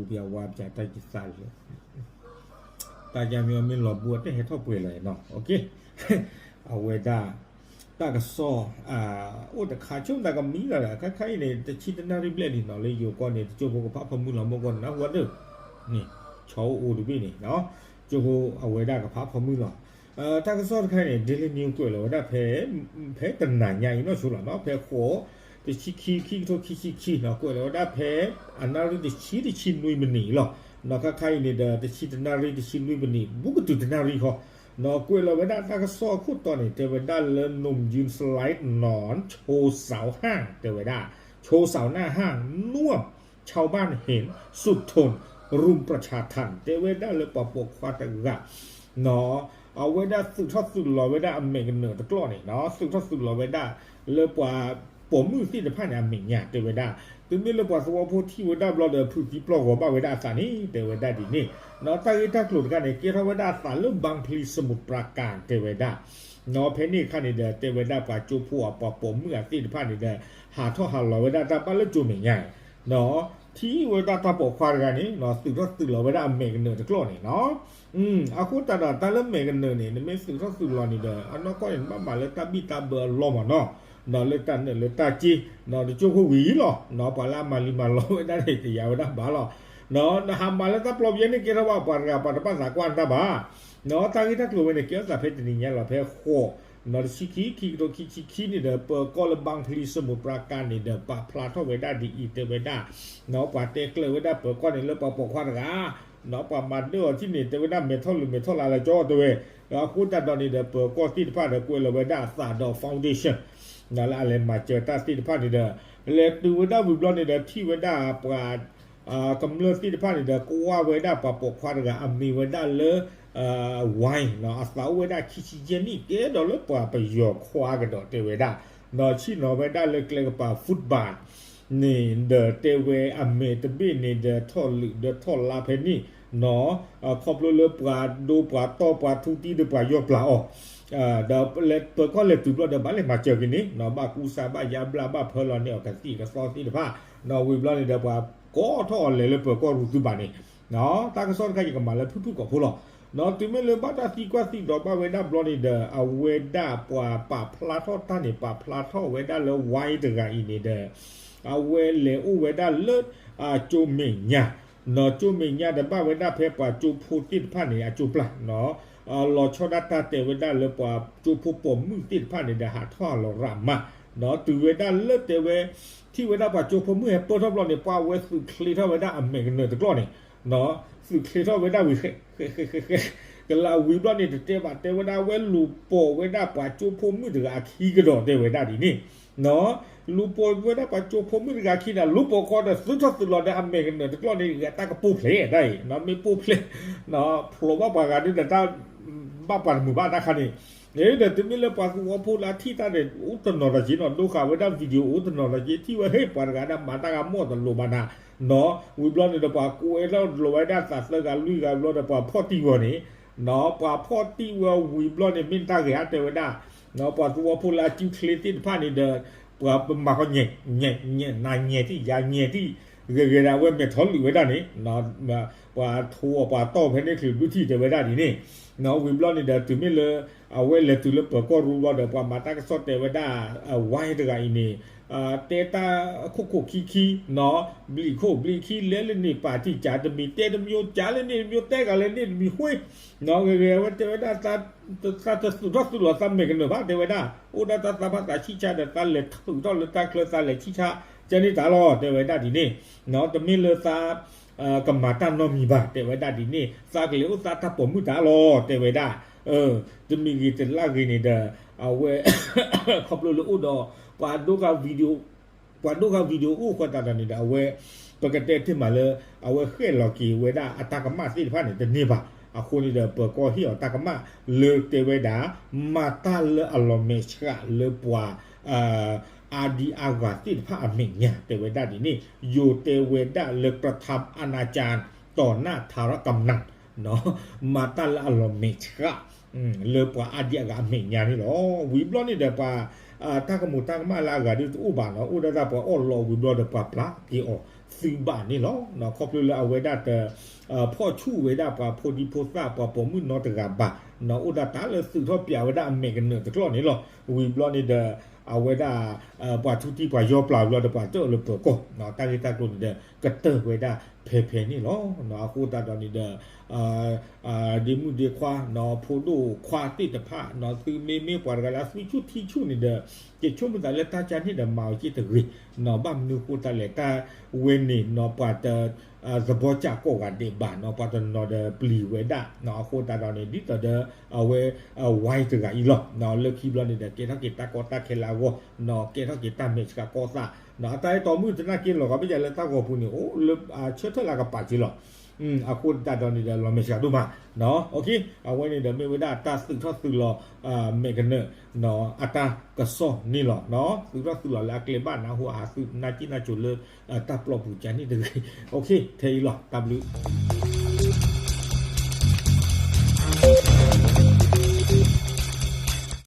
ပျဝါပျတၢ်ယသးလၢ တၢ်ယမ့ၢ်မ့ၢ်လီၤဘိအတဟဲထီၣ်ပှဲၤလီၤနီၤ, အဝဲဒၣ် တၢ်ကစီၣ် အိၣ်တခါဆိကမိၣ်တၢ်ကမံလီၤဒီး ခါခါအံၤန့ၣ် တဆံတနၣ်ရံၣ်ဘျဲၣ်လံနီၤ လၢယိၤကီၢ်န့ၣ် တကၠိဖိကဖးဖီမုၢ်လီၤ မ့ၢ်ကီၢ်န့ၣ် နၢ်ဟူဝဲဒၣ် န့ၣ် ဆီအိၣ်အိၣ်တဘ့ၣ်န့ၣ် ကၠိဖိအဝဲဒၣ်ကဖးဖီမုၢ်လီၤ. တၢ်ကစီၣ်တခါန့ၣ် Daily News ကွဲးလီၤဝဲဒၣ်ဖဲ ဖဲတနၤညါအံၤနီၢ်ဆိလီၤနီၤ ဖဲဃိး တဆံခံ ခံကထိခံဆံခံနီၤ ကွဲးလီၤဝဲဒၣ်ဖဲ အနၣ်ရံၣ်တဆံတဆံနွံမံးနံးလီၤ. နီၤခါခါအံၤန့ၣ်ဒီး တဆံတနၣ်ရံၣ်တဆံလွံၢ်မံးနံး ဘူးကတုၤတနၣ်ရံၣ်ဃီ နီၤကွဲးလီၤဝဲဒၣ်တၢ်ကစီၣ်အခိၣ်တီန့ၣ် တဲဝဲဒၣ်လၢ หนุ่มยืนสไลด์นอนโชว์สาวห้าง တဲဝဲဒၣ် โชว์สาวหน้าห้างน่วม ชาวบ้านเห็นสุดทนรุมประชาทัณฑ์ တဲဝဲဒၣ်လၢပှၤပိာ်ခွါတဂၤ နီၤ အဝဲဒၣ်သုးထီၣ်သုးလီၤဝဲဒၣ်အမဲာ်ကနၢၤတကျီၢ်န့ၣ်နီၤ သုးထီၣ်သုးလီၤဝဲဒၣ် လၢပှၤပိာ်မုၣ်သ့ၣ်တဖၣ်န့ၣ် အမဲာ်ညါတဲဝဲဒၣ် တုၤမ့ၢ်လၢပှၤသဝီဖိထံၣ်ဝဲဒၣ်ဘျီဒီး ဖုးသံပျီၢ်ဂီၤဘၣ်ဝဲဒၣ်အသးန့ၣ် တဲဝဲဒၣ်ဒ်န့ၣ် နီၤ တၢ်ဂ့ၢ်တၢ်ကျိၤတခါန့ၣ် ကဲထီၣ်ဝဲဒၣ်အသးလၢ บางพลีสมุทรปราการ တဲဝဲဒၣ် နီၤ ဖဲန့ၣ်အခါန့ၣ်ဒီး တဲဝဲဒၣ်ပှၤကၠိဖိအပှၤပိာ်မုၣ်အသ့ၣ်တဖၣ်န့ၣ်ဒီး ဟးထီၣ်ဟးလီၤဝဲဒၣ်တၢ်ဘၣ်လၢကၠိမဲာ်ညါ နီၤ ထံၣ်ဝဲဒၣ်တၢ်ပိာ်ခွါတဂၤန့ၣ် နီၤ သုးထီၣ်သုးလီၤဝဲဒၣ်အမဲာ်ကနၢၤတကျီၢ်န့ၣ်နီၤ အဃိသတးဒီးတၢ်လၢမဲာ်ကနၢၤန့ၣ် နမ့ၢ်သုးထီၣ်သုးလီၤန့ၣ်ဒီး အနီၢ်ကီၢ်န့ၣ် နဘၣ်မၤလၢတၢ်ဘံၣ်တၢ်ဘၢအလီၢ်မးနီၤ နီၤ လၢတၢ်နၢၤလၢတၢ်စ့ နီၤ တကၠိဖိဝံၤလီၤ နီၤ ပှၤလၢအမၤလံမၤလီဝဲဒၣ်န့ၣ် တယာ်ဝဲဒၣ်ဘၣ်လီၤ နီၤ နဟးမၤလၢတၢ်ပျီပယဲၢ်န့ၣ် ကဲထီၣ်ဘၣ်ပှၤတဂၤ ပှၤတဘၣ်သးကွၢ်နတၢ်ဘၣ် နီၤ တၢ်ဂ့ၢ်တၢ်ကျိၤဝဲန့ၣ် ကဲထီၣ်သးဖဲတနံၤညါလီၤ ဖဲဃိး နီၤ တဆံခံ ခံကထိခံဆံခံန့ၣ်ဒီး ပၢၤကီၢ်လၢ บางพลีสมุทรปราการ န့ၣ်ဒီး ပာ်ဖျါထီၣ်ဝဲဒၣ်ဒ်အံၤ တဲဝဲဒၣ် နီၤ ပှၤတဲကျၢၤဝဲဒၣ်ပၢၤကီၢ်န့ၣ်လၢပှၤပိာ်ခွါတဂၤ နီၤ ပှၤမၤဒၢၣ်အီၤထံၣ်န့ၣ် တဲဝဲဒၣ်မဲာ်ထီၣ်လူၤမဲာ်ထီၣ်လါလၢကၠီ တဲဝဲ အဃိသတးဒီးန့ၣ်ဒီး ပၢၤကီၢ်သ့ၣ်တဖၣ်ဒီးကွဲးလီၤဝဲဒၣ်အသးဒီး foundation နီၤ လၢအလဲၤမၤစၢၤတၢ်သ့ၣ်တဖၣ်န့ၣ်ဒီး လဲၤတုၤဝဲဒၣ်ဝံၤဘျီန့ၣ်ဒီး ထံၣ်ဝဲဒၣ်ပှၤ ကမျၢၢ်သ့ၣ်တဖၣ်န့ၣ်ဒီး ကွၢ်ဝဲဒၣ်ပှၤပိာ်ခွါတဂၤ အမံၤဝဲဒၣ်လၢ ဝါ နီၤ အသးအိၣ်ဝဲဒၣ်ခံဆံယဲၢ်နံၣ် ကဲဒီးလၢပှၤပယီၤခွါကဒီးတဲဝဲဒၣ် နီၤ ဆ့ၣ်နီၤဝဲဒၣ်လၢကျဲကပၤ football န့ၣ်ဒီးတဲဝဲအမဲာ်တဘ့ၣ်န့ၣ်ဒီးထီၣ်လုာ်ဒီးထီၣ်လါဖဲန့ၣ် နီၤ ခီဖျိလၢပှၤဒိပှၤတီၢ်ပှၤထူတံၢ်ဒီးပှၤယီၢ်ပျၢ်အီၤ ဒီးပၢၤကီၢ်လဲၤတုၤဘျီဒီးဘၣ်လဲၤမၤစၢၤက့ၤန့ၣ် နီၤ ဘၣ်ကူစါဘၣ်ယါဘျါဘၣ်ဖၢလီၤန့ၢ်အီၤကသံၣ်ကသီသ့ၣ်တဖၣ် နီၤ ဝံၤဘျီန့ၣ်ဒီး ပှၤကိးထီၣ်အီၤလဲၤလၢပၢၤကီၢ်ရူၤသုးဘၣ်န့ၣ် နီၤ တၢ်ကစီၣ်တခါယကမၤလၢဖုၣ်ဖုၣ်ကိာ်ဖိလီၤ နီၤ တုၤမ့ၢ်လၢဘၣ်တၢ်သံကွၢ်သံဒိးဘၣ်ဝဲဒၣ်ဘျီန့ၣ်ဒီး အဝဲဒၣ်ပှၤပာ်ဖျါထီၣ်တၢ်န့ၣ် ပာ်ဖျါထီၣ်ဝဲဒၣ်လၢ ဝါ တဂၤအံၤန့ၣ်ဒီး အဝဲလဲၤအိၣ်ဝဲဒၣ်လၢ ကၠိမဲာ်ညါ နီၤ ကၠိမဲာ်ညါဒီးဘၣ်ဝဲဒၣ်ဖဲပှၤကၠိဖိသ့ၣ်တဖၣ်န့ၣ် အကၠိပျၢ် နီၤ လီၤဆီဒၣ်တၢ်တဲဝဲဒၣ်လၢပှၤကၠိဖိပိာ်မုၣ်သ့ၣ်တဖၣ်န့ၣ်ဒီး ဟးထီၣ်ဟးလီၤရးမး နီၤ တုၤဝဲဒၣ်လၢတဲဝဲ ထံၣ်ဝဲဒၣ်ပှၤကၠိဖိမုၣ်ဟဲပၢၢ်ထီၣ်ဘျီန့ၣ် ပှၤဝဲသုးချ့ထီၣ်ဝဲဒၣ်အမဲာ်ကနၢၤတကျီၢ်န့ၣ် နီၤ သုးချ့ထီၣ်ဝဲဒၣ်ဝံၤ ဃဲ ဃဲ ဃဲ ဃဲ ကလးဝံၤဘျီန့ၣ် တတဲဘၣ်တဲဝဲဒၣ်ဝဲလူၤပိာ်ဝဲဒၣ်ပှၤကၠိဖိမုၣ်တဂၤအခံကဒီးတဲဝဲဒၣ်ဒ်န့ၣ် နီၤ လူၤပိာ်ဝဲဒၣ်ပှၤကၠိဖိမုၣ်တဂၤအခံန့ၣ် လူၤပိာ်ဃီဒီးသုးထီၣ်သုးလီၤဒီးအမဲာ်ကနၢၤတကျီၢ်န့ၣ် ဂဲၤတၢ်ကပိၢ်ဖျဲးတၢ်အံၤ နီၤ မ့ၢ်ပိၢ်ဖျဲး နီၤ ဖျိးဘၣ်ပှၤဂၤဒုးဒီးတၢ် ဘၣ်ပှၤတမုာ်ဘၣ်တၢ်ခါန့ၣ် ဒီးတုၤမ့ၢ်လၢပှၤသဝီဖိလၢအထံၣ်တၢ်န့ၣ် အိၣ်တနီၤဒီးက့ၤနီၤ ဒိဃာ်ဝဲဒၣ် video အိၣ်တနီၤဒီးက့ၤ ထံၣ်ဝဲဟ့ၣ်ပှၤတဂၤဒီးမၤတၢ်ဂၤမီၢ်တလိၤဘၣ်နၤ နီၤ ဝံၤဘျီန့ၣ်ဒီးပှၤကိးဝဲဒၣ်လိာ်ဝဲဒၣ်သးသၢဂၤလွံၢ်ဂၤဘျီဒီးပှၤဖီၣ်တံၢ်ဝဲန့ၣ် နီၤ ပှၤဖီၣ်တံၢ်ဝဲဝံၤဘျီန့ၣ် မ့ၢ်တၢ်ဂ့ၤဧါတဲဝဲဒၣ် နီၤ ပှၤသဝီဖိလၢအစုချ့သ့ၣ်တဖၣ်န့ၣ်ဒီး ပှၤပမၤဃီညဲ ညဲ ညဲ နၤညဲထံၣ် ယၤညဲထံၣ် ဂ့ၤဂ့ၤဒီးအဝဲမဲာ်ထီၣ်လုာ်ဝဲဒၣ်န့ၣ် ပှၤထိအီၤပှၤတီၢ်ဖဲန့ၣ်ချုးဘုထံၣ်တဲဝဲဒၣ်ဒ်န့ၣ် နီၤ ဝံၤဘျီန့ၣ်ဒီးတုၤမ့ၢ်လၢ အဝဲလဲၤတုၤလၢပၢၤကီၢ်ရူၤဘျီဒီး ပှၤမၤတၢ်ကစီၣ်တဲဝဲဒၣ် ဝါ တဂၤအံၤန့ၣ် တဲတၢ်ခိၣ်ခိၣ်ခံခံ နီၤ ဘျံးခိၣ်ဘျံးခံ လဲလၢန့ၣ် ပာ်တံၢ်ကးတမံၤ တဲတမံၤ ကးလၢန့ၣ်တမံၤ တဲဂၤလၢန့ၣ်တမံၤဃ့ နီၤ ဂ့ၤဂ့ၤ အဝဲတဲဝဲဒၣ် သးတသုးထီၣ်သုးလီၤသးမဲာ်ကနၢၤဘၣ်တဲဝဲဒၣ် အိၣ်ဒၣ်တၢ်သးဖးသးဆံၣ်ဆါဒီး သးလဲၤထုးထီၣ်လၢတၢ်ချၢ သးလဲၤဆံၣ်ဆါ ကဲန့ၣ်တၢ်လီၤ တဲဝဲဒၣ်ဒ်န့ၣ် နီၤ တမ့ၢ်လၢသး ကမၤတၢ်နီတမံၤဘၣ် တဲဝဲဒၣ်ဒ်န့ၣ် သးကလဲၤအိၣ်သးတၢ်ပိာ်မုၣ်တၢ်လီၤ တဲဝဲဒၣ် တမံၤဂ့ၤတလၢ်ဂ့ၤန့ၣ်ဒီး အဝဲ ခီဖျိလၢအိၣ်ဒီး ပှၤဒိဃာ် video ပှၤဒိဃာ် video အိၣ်ဃီသတးဒီးန့ၣ်ဒီး အဝဲ ပကတဲတ့ၢ်မးလၢ အဝဲဃဲၣ်လီၤက့ၤဝဲဒၣ်အတၢ်ကမၣ်သ့ၣ်တဖၣ်န့ၣ် တန့ၢ်ဘၣ်. အဃိန့ၣ်ဒီး ပၢၤကီၢ်ဟ့ၣ်အီၤတၢ်ကမၣ်လၢတဲဝဲဒၣ် မၤတၢ်လၢအလီၤမဲာ်ဆှးလၢပှၤ အါဒံအါဂၤသ့ၣ်တဖၣ်အမဲာ်ညါ တဲဝဲဒၣ်ဒ်န့ၣ် ယိၤတဲဝဲဒၣ်လၢ กระทำอนาจารต่อหน้าทารกำนัน မၤတၢ်လၢအလီၤမဲာ်ဆှး လၢပှၤအါဒံအါဂၤအမဲာ်ညါန့ၣ်လီၤ. ဝံၤဘျီန့ၣ်ဒီးပှၤ တၢ်ကမူၤတၢ်ကမၣ်လၢအဂၤဒုးတအိၣ်ဘၣ်နီၤ အိၣ်ဒၣ်တၢ်ပှၤအီၣ်လီၤဝံၤဘျီဒီးပှၤပျၢ်က့ၤအီၤ သုးဘၣ်န့ၣ်လီၤ. ခီဖျိလၢအဝဲဒၣ်တ ဖီၣ်ဆူၣ်ဝဲဒၣ်ပှၤဖိဒံဖိသၣ်ပှၤပိာ်မုၣ်နီတဂၤဘၣ်, အိၣ်ဒၣ်တၢ်လၢသုးထီၣ်ပၠးဝဲဒၣ်အမဲာ်ကနၢးတကျီၢ်န့ၣ်လီၤ. ဝံၤဘျီန့ၣ်ဒီး အဝဲဒၣ် ပှၤထူတံၢ်ပှၤယီပျၢ်ဘျီဒီးပှၤတအၢၣ်လၢပၢၤကီၢ်, တၢ်ဂ့ၢ်တၢ်ကျိၤန့ၣ်ဒီး ကတၢၢ်ဝဲဒၣ်ဖဲဖဲန့ၣ်လီၤ. အဃိသတးဒီးန့ၣ်ဒီး ဒ့မုၣ်ဒ့ခွါ ဖိဒိၣ်ခွါသ့ၣ်တဖၣ် သုမ့မ့ၢ်ပှၤတဂၤလၢအသွံၣ်ဆူၣ်ထံဆူၣ်န့ၣ်ဒီး ယဆိကမိၣ်သးလၢတၢ်ကါန့ၣ်ဒီးမၤအီၤက့ၢ်တဂ့ၤ, ဘၣ်မနုၤအဃိသတးလဲၣ် တၢ်ဝဲန့ၣ် ပှၤတ သဘီကၠးကိးဂၤဒဲးဘၣ် ပှၤတနီၤဒီးပျံၤဝဲဒၣ် အဃိသတးဒီးန့ၣ် ဒ်သိးဒီး အဝဲ ဝါတဂၤအံၤလီၤ. လၢခံဘျီန့ၣ်ဒီး ကဲထီၣ်က့ၤတၢ်ကီတၢ်ခဲလၢအဂီၢ်, ကဲထီၣ်က့ၤတၢ်မဲာ်ဆှးကီၢ်သး, အတၢ်အဲၣ်တီမုၣ်သနာ်က့လီၤ ကဘၣ်ယၤလၢတၢ်ဂီၤပူၤန့ၣ် အိၣ်လၢဆၢထၢၣ်လၢကပာ်စ့လီၤ. အဃိသတးဒီးန့ၣ်ဒီး လီၤမဲာ်ဆှးဒိၣ်မး, အဝဲန့ၣ်ဒီးမ့ၢ်ဝဲဒၣ်တၢ်သုးထီၣ်သုးလီၤ မဲာ်ကနၢး အတၢ်ကစီၣ်န့ၣ်လီၤ. သုးထီၣ်သုးလီၤလၢအကျဲဘၣ်နၢ်ဟူအဟးသုးနၢ်ကံၣ်နၢ်ကိၤလၢ တၢ်ပျီပူၤကန့ၣ်တဂ့ၤ. ထဲအံၤလီၤ တၢ်ဘျုး